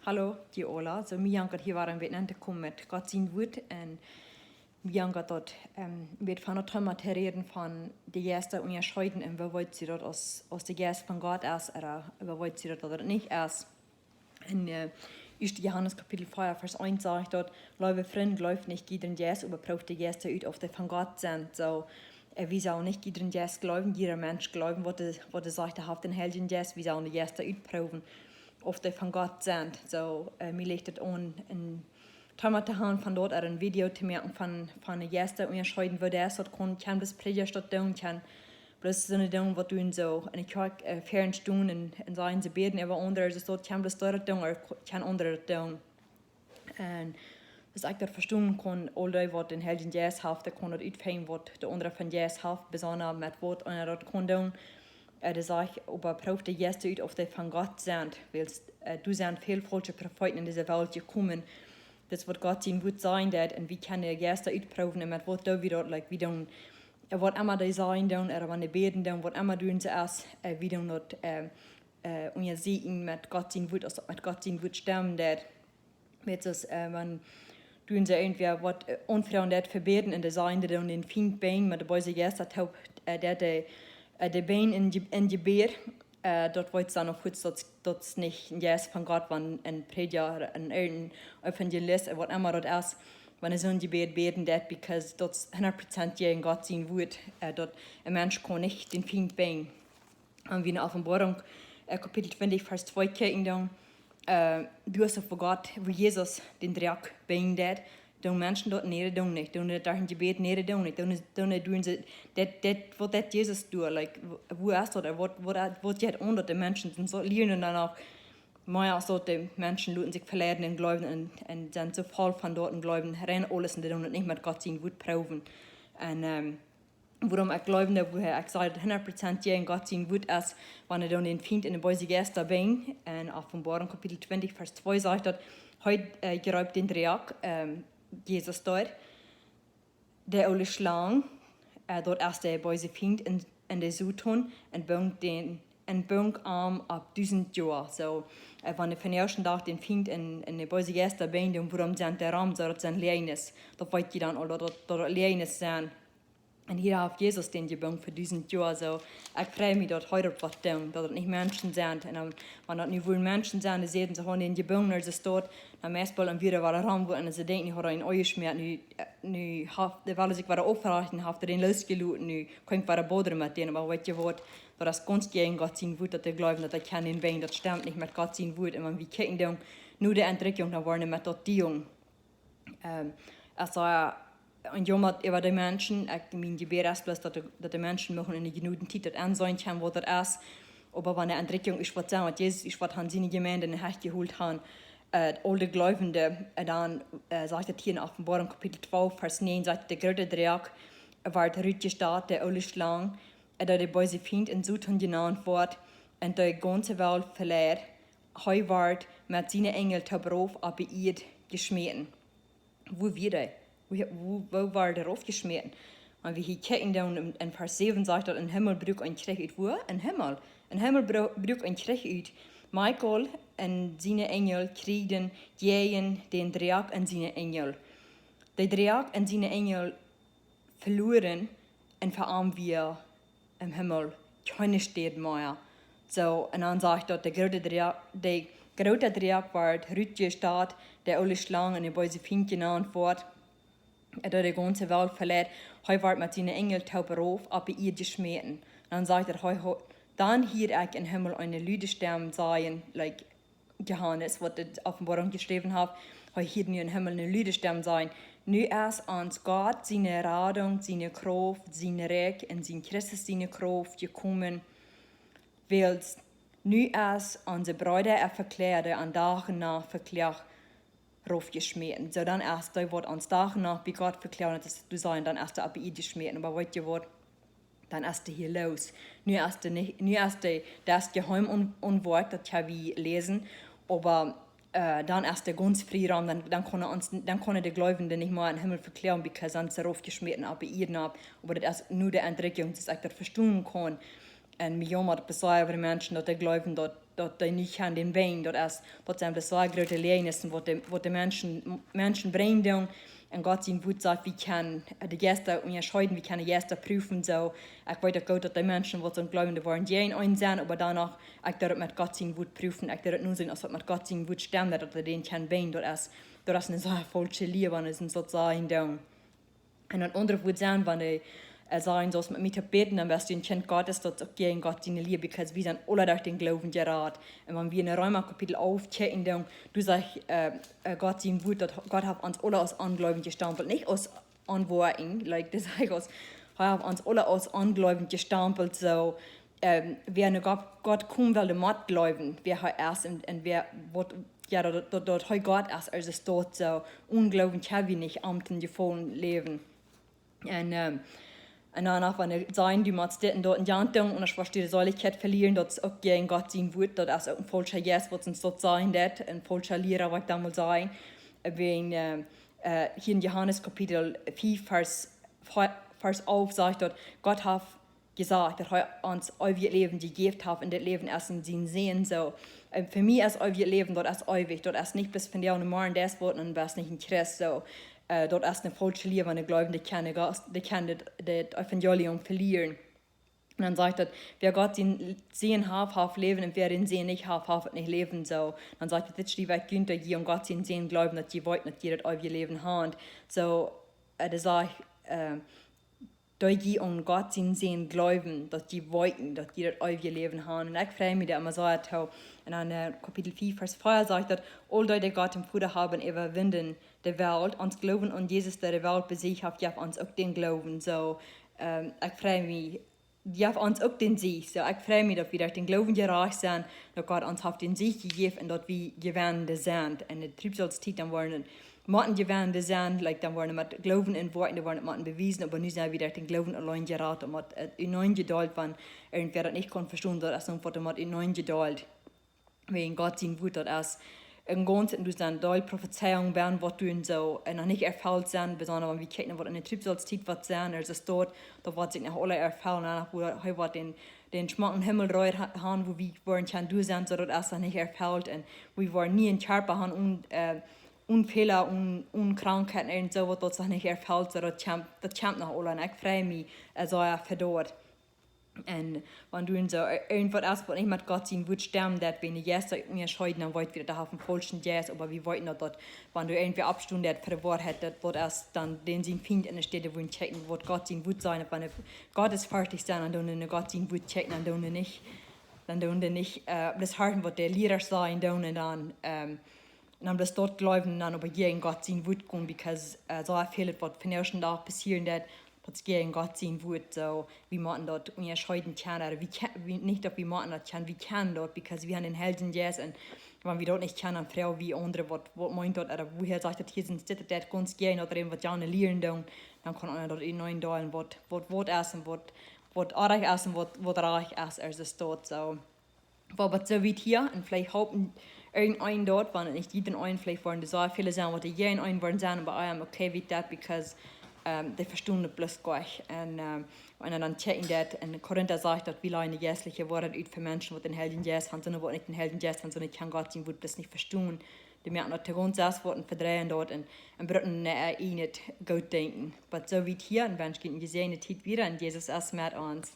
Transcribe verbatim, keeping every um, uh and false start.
Hallo, die Ola. So, mie jankat hia wada een bät aun to komen met Gott sien Wuat. Un mie jankat daut, ähm, een bät von daut Thema to räden von de Jeista unjascheeden un woo weet see daut aus, aus de Jeist von Gott es, ooda woo weet see daut, daut et nich es. En, äh, Ieeschte Johanes Kapitel vea, Varsch eent sajcht daut: "Leewe Frind, jleeft nich jiedren Jeist, oba proowt de Jeista ut, auf dee von Gott sent." So, äh, wie sellen nich jiedren Jeist jleewen, jieda Mensch jleewen, waut de, waut de sajcht, hee haft dän Heiljen Jeist. Wie sellen de Jeista utproowen, auf dee von Gott sent. So, äh, mie licht et aun, een Thema to haben von daut, ooda een Video to moaken von, von de Jeista unjascheeden, woo daut es, daut kaun kjeen bloos Prädja daut doonen, kjeen bloos soone Dinja waut doonen, so enne Kjoakj, äh, fäaren stonen un, un sajen see bäden äwa aundre, daut kjeen bloos dee daut doonen, ooda kjeen aundre daut doonen. Un aus ekj daut vestonen kaun, aul dee waut dän Heiljen Jeist haft, dee kaun daut utfinjen, waut de aundra von Jeist haft, besonda met waut eena daut kaun doonen. Äh, dee sajcht: "Oba proowt de Jeista ut, auf dee von Gott sent, wiels, äh, doa sent väl faulsche Profeeten en dise Welt jekomen." Daut es waut Gott sien Wuat sajen deit, un wie kjennen de Jeista utproowen, un met waut doo wie daut, like, wie doonen, äh, waut emma dee sajen doonen, ooda wan dee bäden doonen, waut emma doonen see es, äh, wie doonen daut, äh, äh, unjasieekjen met Gott sien Wuat, aus daut met Gott sien Wuat stemmen deit. Met soo, äh, wan doonen see irjentwäa waut, äh, aunfroagen deit fa bäden, un dee sajen, dee doonen dän Fient binjen met de beese Jeista toop, äh, deit dee, äh, dee binjen en Je-, en Jebäd, äh, daut weet dan noch goot, daut, daut es nich een Jeist von Gott, wan een Prädja, een, een Evangelist, äh, waut emma daut es, wan dee soon Jebäd bäden deit, because daut es hundat Prozent jäajen Gott sien Wuat, äh, daut een Mensch kaun nich dän Fient binjen. Wan wie en Openboarunk, äh, Kapitel twintich, Varsch twee kjikjen, dan, äh, doa es daut wua Gott, wua Jesus dän Droak binjen deit, dan Menschen daut nich doonen, nich doonen daut doa en Jebäd nich doonen, nich doonen, doonen, doonen see, daut, daut, waut deit Jesus doonen, like, wua, wua es daut, waut, waut, waut jeit aun daut de Menschen sent soo lieren un dan uk, mau aus daut de Menschen loten sikj veleiden un jleewen un, un sent soo voll von daut un jleewen rein aules un dee doonen daut nich met Gott sien Wuat proowen. Un, ähm, wuarom ekj jleew, daut wua ekj saj, daut hundat Prozent jäajen Gott sien Wuat es, wan dee dan dän Fient en de beese Jeista binjen. En Openboarunk Kapitel twintich, Varsch twee sajcht daut, hee, äh, jreep dän Droak, ähm, Jesus doa, de oole Schlang, äh, daut es de beese Fient en, en de Soton, un bunk dän, un bunk am opp dusent Joa. So, äh, wan dee von dän ieeschten Dach dän Fient en, en de beese Jeista binjen, dan wuarom sent dee rom, soo daut sent Läajes. Daut weet jie dan aul, daut, daut, daut Läajes sent. Un hia haft Jesus dän jebungen fa dusent Joa. So, ekj frei mie daut hee daut woat doonen, daut et nich Menschen sent. Un dan, wan daut nu wudden Menschen sennen, dee säden, see haben dän jebungen, aus see stonen, dan meist boolt wada rom, wua, un see denkjen, dee hauden een Oje jeschmäat, nu, äh, nu haft, dee wellen sikj wada oprechten, haft hee dän loosjeloten, nu kaun ekj wada bodren met dän, oba weet jie waut, daut es gaunz jäajen Gott sien Wuat, daut dee jleewen, daut dee kjennen dän binjen, daut stemt nich met Gott sien Wuat. Un wan wie kjikjen dan, nu de Entrikjunk, dan woaren met daut dee Jung Ähm, ekj saj, un jaummat äwa de Menschen, ekj, mien Jebäd es bloos, daut de, daut de Menschen moaken en de Jnodentiet daut enseen kjennen, waut daut es. Oba wan de Entrikjunk es, waut sajen, waut Jesus es, waut aun siene Jemeent en Hecht jeholt haft, äh, aul de Jleewende, äh, dan, äh, sajcht et hia en Openboarunk Kapitel twalf, Varsch näajen, sajcht: "De groote Droak woat rutjestat, de oole Schlang, äh, dee de beese Fient un Soton jenant woat, un de gaunze Welt veleit, hee woat met siene Enjel toop rauf opp de Ieed jeschmäten." Wua wia dee? Wua, wua, wua wort dee raufjeschmäten? Wan wie hia kjikjen dan en, en Varsch säwen sajcht daut: "Em Himmel bruak een Kjrich ut." Wua? Em Himmel. Em Himmel bru-, bruak een Kjrich ut. Michael un siene Enjel kjrieejen jäajen dän Droak un siene Enjel. De Droak un siene Enjel veloaren un fa am wia em Himmel kjeene Städ mea. So, un dan sajcht daut: "De groote Droak, de groote Droak woat rutjestat, de oole Schlang un de beese Fient jenant woat, dee de gaunze Welt veleit, hee woat met siene Enjel toop rauf opp de Ieed jeschmäten." Dan sajcht et: "Hee ho-, dan hieed ekj em Himmel eene lude Stemm sajen", like, Johanes, waut de Openboarunk jeschräwen haft, hee hieed nu em Himmel eene lude Stemm sajen: "Nu es ons Gott siene Radunk, siene Krauft, sien Rikj un sien Christus siene Krauft jekomen, wiels nu es onse Breeda äa Vekjläda aun Dach un Nacht vekjläajen raufjeschmäten." So, dan es dee, waut aun Dach un Nacht bie Gott vekjläajen, daut es to sajen, dan es dee opp de Ieed jeschmäten. Oba weet jie waut? Dan es dee hia loos. Nu es dee nich, nu es dee, daut es jeheim un, un woat, daut ha wie jeläsen. Oba, äh, dan es dee gaunz frie rom, dan, dan kjennen ons, dan kjennen de Jleewende nich mea em Himmel vekjläajen, because dan es hee raufjeschmäten opp de Ieed nopp. Oba daut es nu de Entrikjunk, daut ekj daut vestonen kaun. Un mie jaummat et sea äwa de Menschen, daut dee jleewen, daut daut dee nich kjennen dän brinjen. Daut es, daut sent bloos soo groote Läajes, waut de, waut de Menschen, Menschen brinjen doonen. Un Gott sien Wort sajcht, wie kjennen, äh, de Jeista unjascheeden, wie kjennen Jeista prüfen, soo. Ekj weet uk goot, daut de Menschen, waut soo jleewen, dee woaren jäajen eenen sennen, oba doano, ekj doo daut met Gott sien Wort prüfen, ekj doo daut nu seenen, aus daut met Gott sien Wort stemt, daut dee dän kjennen brinjen. Daut es, daut es eene sea faulsche Lia, wan see daut sajen doonen. Un een aundret Wort sajen, wan dee, äh, sajen, soo aus met mie to bäden, dan best du een Kjint Gottes, daut es uk jäajen Gott siene Lia, because wie sent aule derch dän Gloowen jerat. Un wan wie en Reema Kapitel alf kjikjen, dan, doa sajcht, äh, äh, Gott sien Wort, daut Gott haft ons aule aus Onjleewje jestampelt, nich aus Onwoaren, like, daut sajcht aus, hee haft ons aule aus Onjleewje jestampelt, soo, ähm, wäa no Gott, Gott komen well, dee mott jleewen, wäa hee es un, un wäa, waut, jo, daut, daut, daut hee Gott es, aus et steit, soo, onen Gloowen kjenn wie nich aum Jefaulen läwen. Un, ähm, un doano, wan see sajen, du motst dit un daut un jant doonen, aundasch woascht du de Seelichkjeit velieren, daut es uk jäajen Gott sien Wort, daut es uk een faulscha Jeist, waut ons daut sajen deit, een faulscha Liera, waut ekj dan well sajen. Wäajen, ähm, äh, hia en Johanes Kapitel fiew, Varsch, Varsch alf sajcht daut, Gott haft jesajcht, daut hee ons eewjet Läwen jejäft haft, un dit Läwen es en sienen Sän, soo. Un fa mie es eewjet Läwen, daut es eewich, daut es nich bloos vondoag un morjen, daut woat, un best nich een Christ, soo. Äh, daut es eene faulsche Lia, wan dee jleewen, dee kjennen Gott, dee kjennen dit, dit Evangelium velieren. Un dan sajcht daut, wäa Gott sienen Sän haft, haft Läwen, un wäa dän Sän nich haft, haft nich Läwen, soo. Dan sajcht daut, dit es dee Wajch, jie, dee jie aun Gott sienen Sän jleewen, daut jie weeten, daut jie daut eewje Läwen haben. Soo, äh, daut sajcht, äh, dee jie aun Gott sienen Sän jleewen, daut jie weeten, daut jie daut eewje Läwen haben. Un ekj frei mie doa emma soo too. Un dan, äh, Kapitel fiew, Varsch vea sajcht daut, aul dee, dee Gott toom Voda haben, äwawinden de Welt. Ons Gloowen aun Jesus, dee de Welt besieecht haft, jeft ons uk dän Gloowen. Soo, ähm, ekj frei mie, jeft ons uk dän Siech. Soo, ekj frei mie, daut wie derch dän Gloowen jerajcht sent, daut Gott ons haft dän Siech jejäft un daut wie Jewennende sent. Un de Triebsaulstiet, dan woaren motten Jewennende sennen, like, dan woaren met Gloowen un Woakjen, dan woaren motten bewiesen, oba nu sent wie derch dän Gloowen auleen jerat, un met, äh, unenjedeelt, wan irjentwäa daut nich kaun vestonen, daut es dan waut met unenjedeelt. Wäajen Gott sien Wort, daut es een gaunz, un doa sent Deel Profezeiungen bie, waut doa soo, äh, noch nich erfelt sent, besonda wan wie kjikjen, waut en de Triebsaulstiet woat sennen, aus et steit, daut woat sikj noch aules erfellen, un woo hee woat dän, dän schmocken Himmel reed ha-, haben, wua wie woaren kjennen doa sennen, soo daut es noch nich erfelt, un wie woaren nie een Kjarpa haben, un, äh, onen Fäla, onen, onen Krankheiten un soo waut, daut es noch nich erfelt, soo daut kjemt, daut kjemt noch aula. Un ekj frei mie, äh, soo, jo, fa daut. Un wan doa soo, äh, irjentwaut es, waut nich met Gott sien Wort stemt, daut wie en de Jeista unjascheeden, dan weet wie, daut dee haft een faulschen Jeist, oba wie weeten daut, daut, wan doa irjentwäa oppstonen deit fa de Woarheit, daut, daut es dan dän sien Fient en de Städ, wua wie kjikjen, waut Gott sien Wort sajcht, wan dee gottesferchtich sent, dan doonen dee no Gott sien Wort kjikjen, dan doonen dee nich, dan doonen dee nich, äh, bloos horchen, waut de Liera sajen doonen, un dan, ähm, un dan bloos daut jleewen un dan oba jäajen Gott sien Wort gonen, because, äh, soo väl waut vondoag dän Dach passieren deit, daut es jäajen Gott sien Wort. Soo, wie motten daut unjascheeden kjennen, ooda wie kje-, wie, nich daut wie motten daut kjennen, wie kjennen daut, because wie haben dän Heiljen Jeist, un wan wie daut nich kjennen, dan froag wie aundre, waut, waut meent daut, ooda wua sajcht daut hia, sent dit, daut gaunz jäajen daut, ooda waut jane lieren doonen, dan kaun eena daut unenjedeelen, waut, waut, waut es un waut, waut orrajcht es un waut, waut rajcht es, aus et steit, soo. Oba bat soo wiet hia, un veleicht halpen irjenteent daut, wan et nich jieda een, veleicht woaren doa soo väl sennen, waut doa jäajen eenen woaren sennen, oba I am okay with that, because, ähm, dee vestonen daut bloos goa nich. Un, ähm, wan eena dan kjikjen deit, en Korinta sajcht daut, wie lajen de jeistliche Woarheit ut fa Menschen, waut dän Heiljen Jeist haben, sonda waut nich dän Heiljen Jeist haben, sonda kjennen Gott sien Wort bloos nich vestonen. Dee moaken daut to gaunz sest, waut, un vedreien daut, un, un brucken een, äh, ieejnet Gootdenkjen. Bat soo wiet hia, un wensch junt eene jesäajende Tiet wieda, un Jesus es met ons.